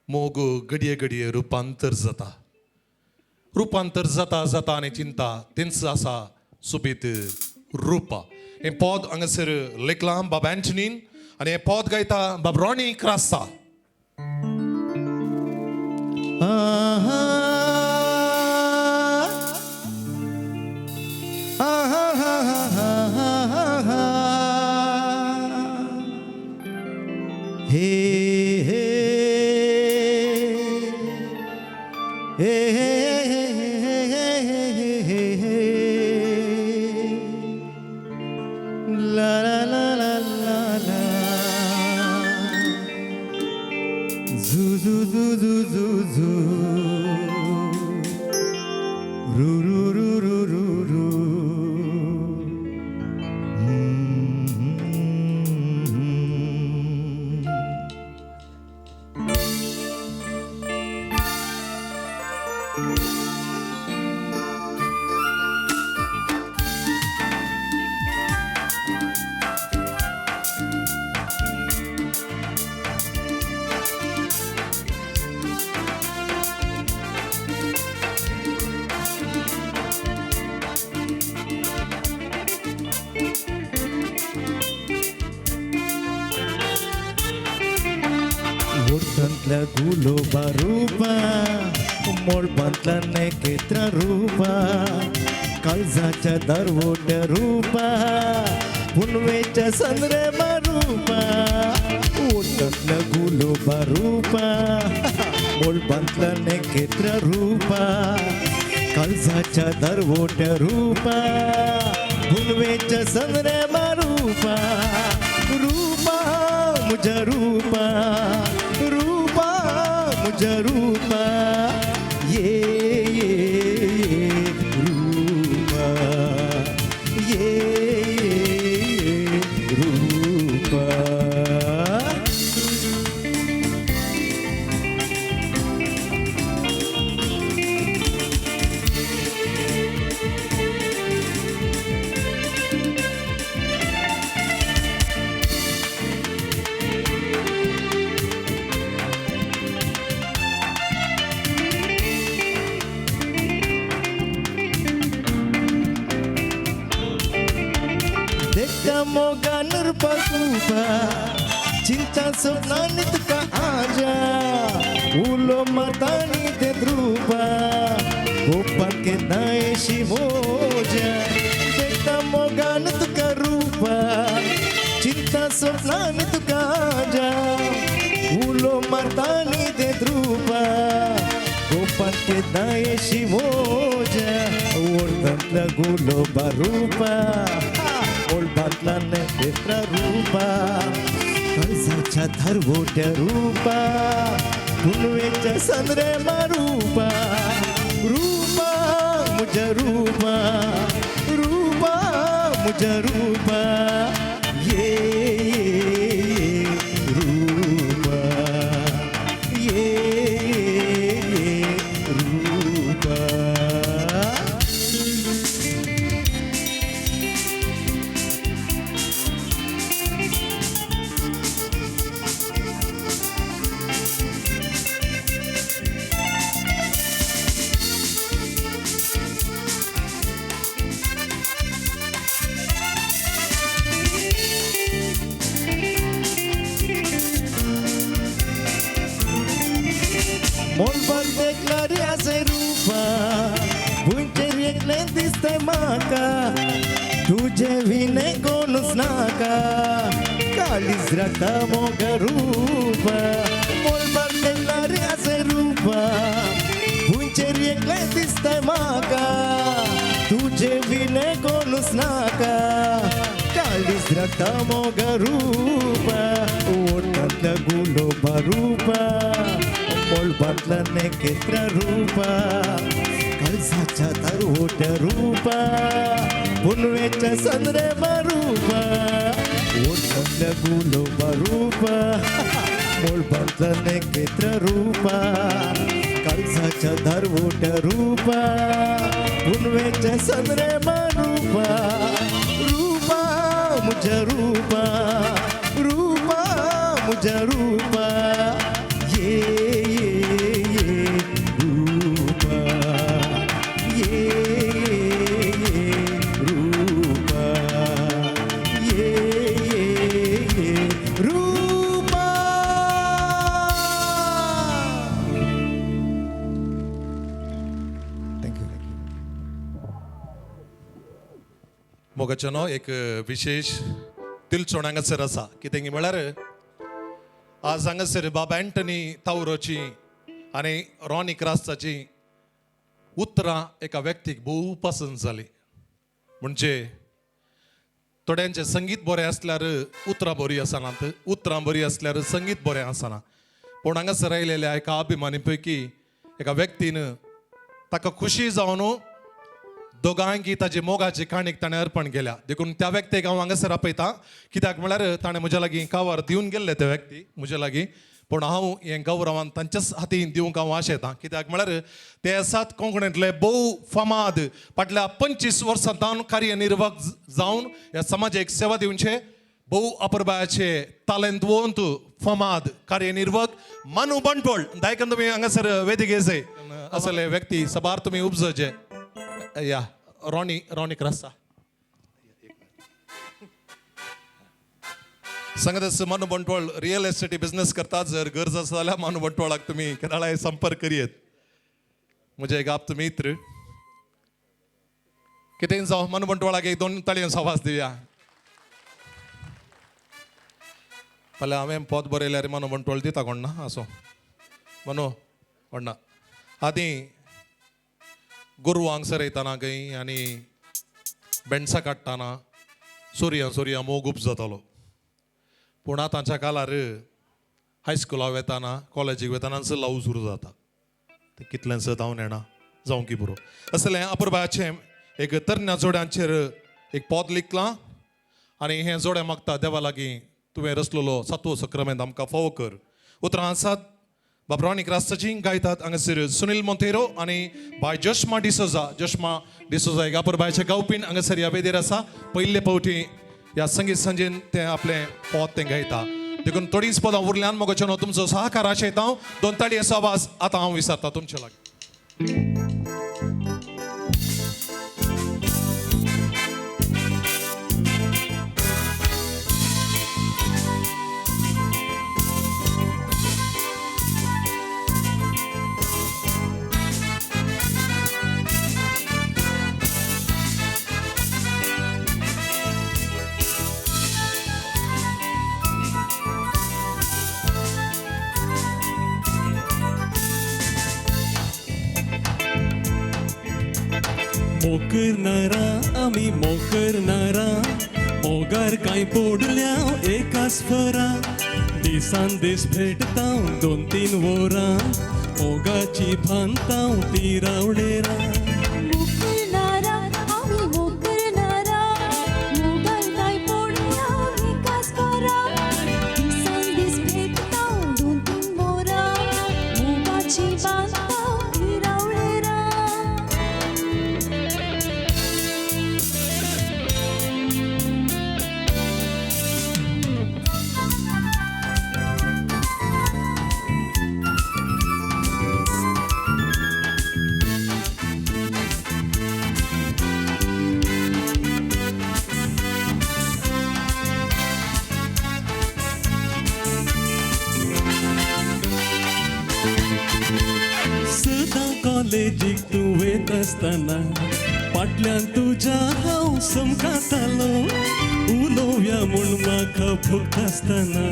मोग घडये घडये रुपांतर जाता, रुपांतर जाता जाता आनी चिंता तेंच आसा सोबीत रुपा. हें पद हांगासर लेखलां बाब अँटनीन आनी हें पद गायता बाब रॉनी क्रास्ता. हे हे हे हे हे हे हे ला ला ला ला ला ला झू झू झू झू झू झू रू रू रू रू रू रू. ओठांतल्या गुलोबा रुपा, मोळपांतल्या नेकेत्र रुपा, काळजाच्या दरवोट्या रुपा, पुनवेच्या संद्रमा रुपा. ओठांतल्या गुलोबा रुपा, मोळपांतल्या नेकेत्र रुपा, काळजाच्या दरवोट्या रुपा, पुनवेच्या संद्रमा रुपा. रूपा मुझ्या रूपा, रूपा मुझ्या रूपा, ये ये ये रूपा, ये ये रूपा. देखता मोगा नृपा रूपा, चिंता स्वप्नानी तुका आजा, उलो मारतानी ते द्रुपा, गोपान के नायशी मोजा. देखता मोगान तुका रूपा, चिंता स्वप्नानी तुका आजा, उलो मारतानी ते द्रुपा, गोपान के नायशी मोजा. ओठांतल्या गुलोबा रूपा, मोळबातला नेत्र रूपा, काळजाच्या धरवोट्या रूपा, पुनवेच्या संद्रमा रूपा. रूपा मुझ्या रूपा, रूपा मुझ्या रूपा, ये ये रूपा, ये ये रूपा. मोलबाल देखला रे असे रूपा, भुंयचेर एकलें दिसतंय म्हाका, तुजे विणे कोणूच नाका, काळीज राखता मोगा रूपा. मोलबाल देखला रे असे रूपा, भुंयचेर एकलें दिसतंय म्हाका, तुजे विणे कोणूच नाका, काळीज राखता मोगा रूपा. ओठांतल्या गुलोबा रूपा, मोळबातला नेकेत्र रूपा, काळजाच्या दरवोट्या रूपा, पुनवेच्या संद्रमा रूपा. ओठांतल्या गुलोबा रूपा, मोळबातला नेकेत्र रूपा, काळजाच्या दरवोट्या रूपा, पुनवेच्या संद्रमा रूपा. रूपा मुझ्या रूपा, रूपा मुझ्या रूपा, ये मोगाच्यानो एक विशेश तिलचोण हांगासर आसा. कितें म्हळ्यार आज हांगासर बाब अँटनी तावरोची आनी रॉनी क्रास्ताची उतरां एका व्यक्तीक भोव पसंत जाली. म्हणजे थोड्यांचें संगीत बरें आसल्यार उतरां बरी आसनात, उतरां बरी आसल्यार संगीत बरें आसना. पूण हांगासर आयलेल्या एका अभिमानी पैकी एका व्यक्तीन ताका खुशी जावन दोगांकी ताजी मोगाची काणीक ताणें अर्पण केल्या. देखून त्या व्यक्तीक हांव हांगासर आपयता. कित्याक म्हळ्यार ताणें म्हज्या लागीं कावार दिवन गेल्ले ते व्यक्ती म्हज्या लागीं, पूण हांव हें गौरवान तांच्याच हातीन दिवंक हांव आशेतां. कित्याक म्हळ्यार ते आसात कोंकणींतले भोव फामाद, फाटल्या 25 वर्सां जावन कार्यनिर्वाहक जावन ह्या समाजाक सेवा दिवचे भोव अपुरबायाचे तालेंतवंत फामाद कार्यनिर्वाहक मानू बंटवळ. दायकन तुमी हांगासर वेदिकेचे असले व्यक्ती सबार तुमी उपजचे. या रॉनी रॉनी क्रास्ता सांगत Manu Bantwal real estate business करता. जर गरज आसा जाल्यार मानू बंटवाळाक तुमी केदाळाय संपर्क करयेत. म्हजे एक आप्त मित्र कितें जावं, मानू बंटवाळाक एक दोन ताळयांचो आवाज दिवया. फाल्यां हांवें पोत बरयल्यार मानू बंटवाळ दिता कोण ना आसूं मानू कोण ना. आदीं गोरवांक सरयतना खंय आनी बेणसां काडटना सोरयां सोरयां मोग उपजतालो. पूण आतांच्या काळार हायस्कुलाक वेताना कॉलेजीक वेतानाच लव सुरू जाता. तें कितलेंच हांव नेणा जावं की पुरो. असलें अपुरबायाचें एक तरण्या जोड्यांचेर एक पद लिखलां आनी हें जोडें मागता देवा लागीं तुवें रचलेलो सातवो सक्रामेंत आमकां फावो कर. उतरां आसात बाब रॉनी क्रास्ताची, गायतात हांगासर सुनील मोंतेरो आनी बाय जश्मा डिसोजा. जश्मा डिसोजा एक अपुरबायाचें गावपीण हांगासर ह्या वेदीर आसा. पयले फावटी ह्या संगीत सांजेन तें आपलें पद तें गायता. देखून थोडींच पदां उरल्यान मोगाच्यानो तुमचो सहकार आशयता हांव. दोन ताळयांचो आवाज आतां हांव विसरता तुमचे लागीं. मोकरनारा आमी मोकरनारा, मोगार कांय पोडल्या एकाच फरा, दिसान दीस भेटता 2-3 वरां, मोगाची भांगता ती रावळेरा. मोकरनारा आमी मोकरनारा, मोगार कांय पोडल्या एकाच फरा, दिसान दीस भेटता 2-3 वरां, मोगाची बांदता ती रावळेरा. सदां कॉलेजीक तूं वयता आसतना फाटल्यान तुज्या हांव समकातालो, उलोवया म्हूण म्हाका भोगता आसतना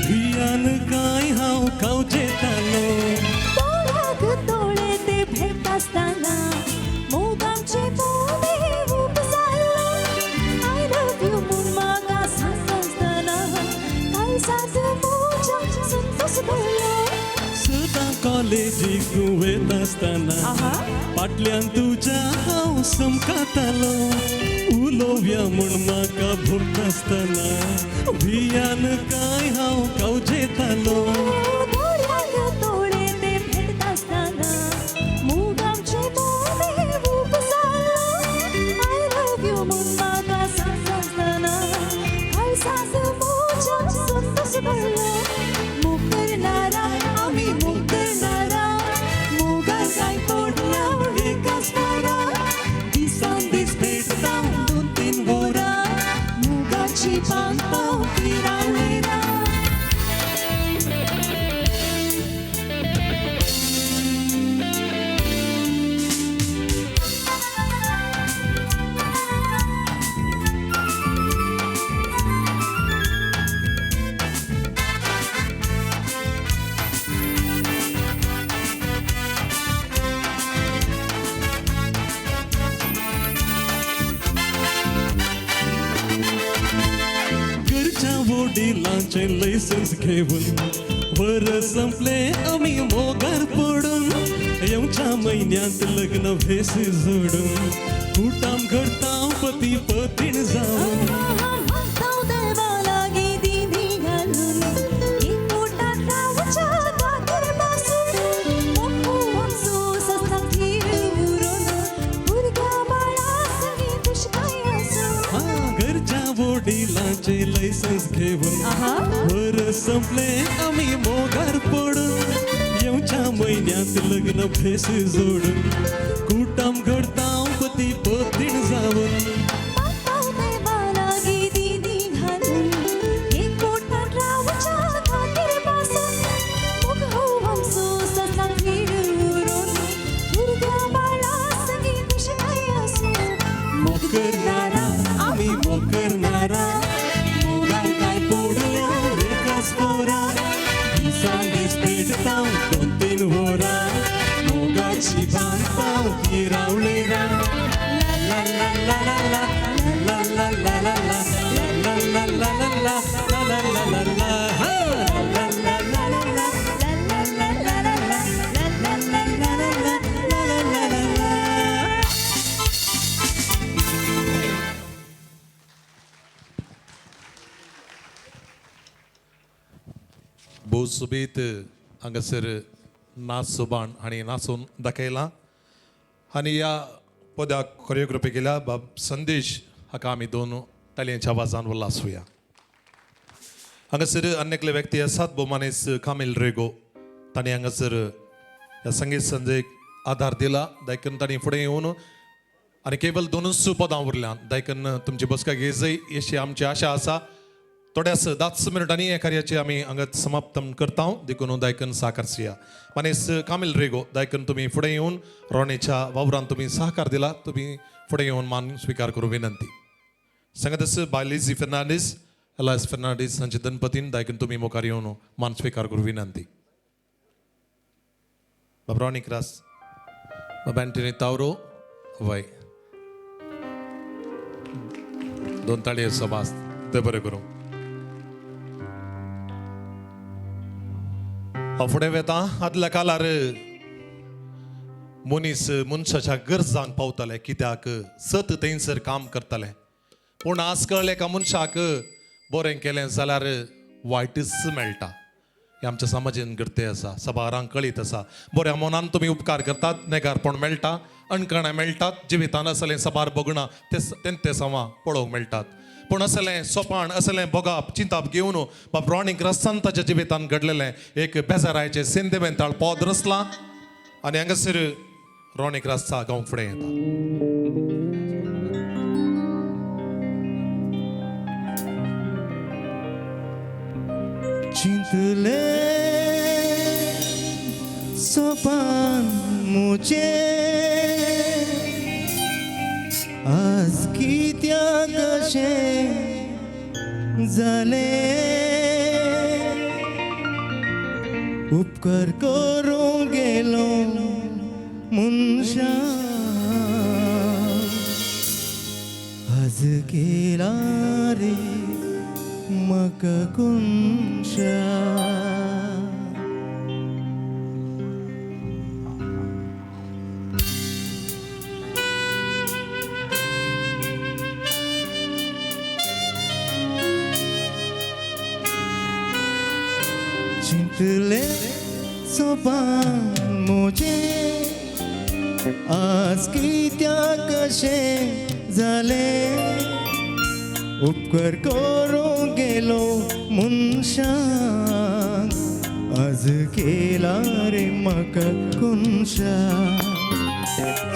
भियान कांय हांव खावचेतालो. तोळ्याक तोळे ते भेटतासतना मोगाचे मोने उपजालो, I love you म्हूण म्हाका सांगतासतना काळजांत म्हज्या संतोष भरलो. सदां कॉलेजीक तूं वयता आसतना फाटल्यान तुज्या हांव समकातालो, उलोवया म्हूण म्हाका भोगता आसतना भियान कांय हांव खावचेतालो. तोळ्याक तोळे ते भेटतासतना मोगाचे मोने उपजालो, I love you म्हूण म्हाका सांगतासतना काळजांत म्हज्या संतोष भरलो. मोकरनारा आमी मोकरनारा, मोगार कांय पडल्या एकाच फरा, दिसान दीस भेटता 2-3 वरां, मोगाची बांदता ती रावळेरा. वडिलांचें लायसन्स घेवन वरस संपलें आमी मोगार पडून येवच्या म्हयन्यांत लग्न भेस जोडून कुटाम घडता पती पतीण जावन मागतां देवा लागीं दिदी घालून एकवटान रावच्या खातीर पासून मोग आमचो सदां थीर उरून भुरग्यां बाळां सगळीं खुशकाय आसूं. हा घरच्या वडिलांचें लायसन्स घेवन वरस संपलें आमी मोगार पडून येवच्या म्हयन्यांत लग्न भेस जोडून कुटाम घडता पती पतीण जावन मागतां देवा लागीं दिदी घालून एकवटान रावच्या खातीर पासून मोग आमचो सदां थीर उरून भुरग्यां बाळां सगळीं खुशकाय आसूं. मोग करणारा आमी मोग करणारा मोगार काय पडल्या एकाच पोरा दिसान दीस पेटता दोन तीन वरां मोगाची बांदता ती रावळेरा ला ला ला ला ला ला ला ला ला ला ला ला ला ला ला ला ला ला ला हा ला ला ला ला ला ला ला ला ला ला ला ला ला ला ला ला ला. भोव सोबीत हांगासर नाच सोबाण हांणी नाचून दाखयलां आनी ह्या पदाक कोरियोग्राफी केल्या बाब संदेश हाका आमी दोन तालयांच्या आवाजान उल्हासुया. हांगासर आनी एकले व्यक्ती आसात भोवमानेस कामील रेगो तांणी हांगासर ह्या संगीत संजेक आदार दिला देखून तांणी फुडें येवन आनी केवल दोनूच पदां उरल्यान देखून तुमची बसका घेजय अशी आमची आशा आसा. थोड्याच 10 मिनटांनी ह्या कार्याचे आमी हांगा समाप्तम करता देखून दायकन साकारसिया. मानेस कामील रेगो दायकन तुमी फुडें येवन रोणेच्या वावरान तुमी सहकार दिला तुमी फुडें येवन मान स्विकार करूं विनंती. सांगत बाय लिझी फर्नांडीस एलायस फर्नांडीस हांचे दंपतीन दायकन तुमी मुखार येवन मान स्विकार करूं विनंती. बाब रॉनी क्रास बाब अँटनी तावरो वय दोन ताळये सभास ते बरें करूं. हांव फुडें वेता. आदल्या काळार मनीस मनशाच्या गरजांक पावताले कित्याक सत थंयसर काम करताले पूण आज कळ्ळें एका मनशाक बरें केलें जाल्यार वायटच मेळटा. हें आमच्या समाजान घडते आसा सबारांक कळीत आसा. बऱ्या मनान तुमी उपकार करतात नेगारपण मेळटा अणकणां मेळटात जिवितान असलें सबार भोगणां ते सवां पळोवंक मेळटात पूण असलें सोपाण असलें भोगप चिंताप घेवन बाब रॉनीक रस्तान ताच्या जिवितान घडलेलें एक बेजारायचें सिंदेमेंताळ पद रचलां आनी हांगासर रॉनीक रस्ता गांव फुडें येता. चिंतले सोपान मुझे आज कित्याक अशें जालें उपकार करूंक गेलो मनशा आज केला रे म्हाका कोनशा. चिंतले सोपान म्हजें आज कित्याक अशें जालें उपकार करूंक गेलो मनशाक आज केला रे म्हाका कोनशा.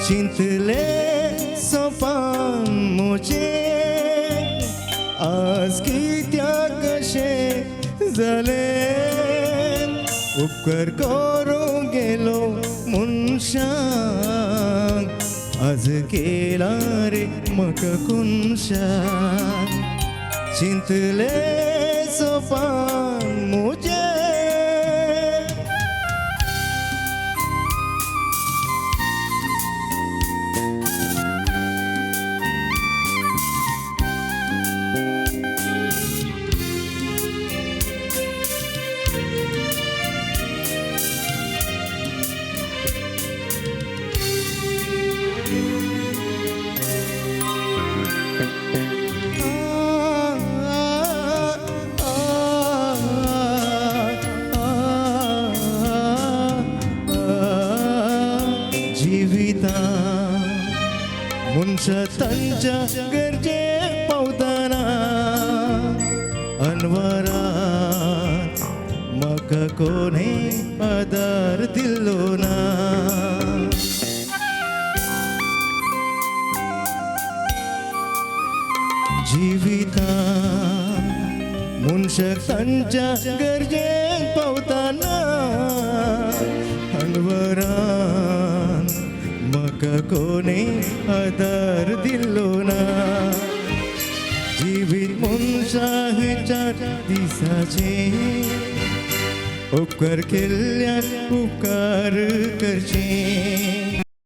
चिंतले सोपान म्हजें आज कित्याक अशें जालें उपकार करूंक गेलो मनशाक आज केला रे म्हाका कोनशा. चिंतले सोपान म्हजें. मनशां तांच्या गरजेक पावतना अनवरात म्हाका कोणे आदार दिल्लो ना. जिवितांत मनशाक तांच्या गरजेक पावतना अनवरान म्हाका कोणे आदार दिल्लो ना. जिवीत मनशा हे चार दिसाचे, उपकार केल्ल्यान उपकार करचे.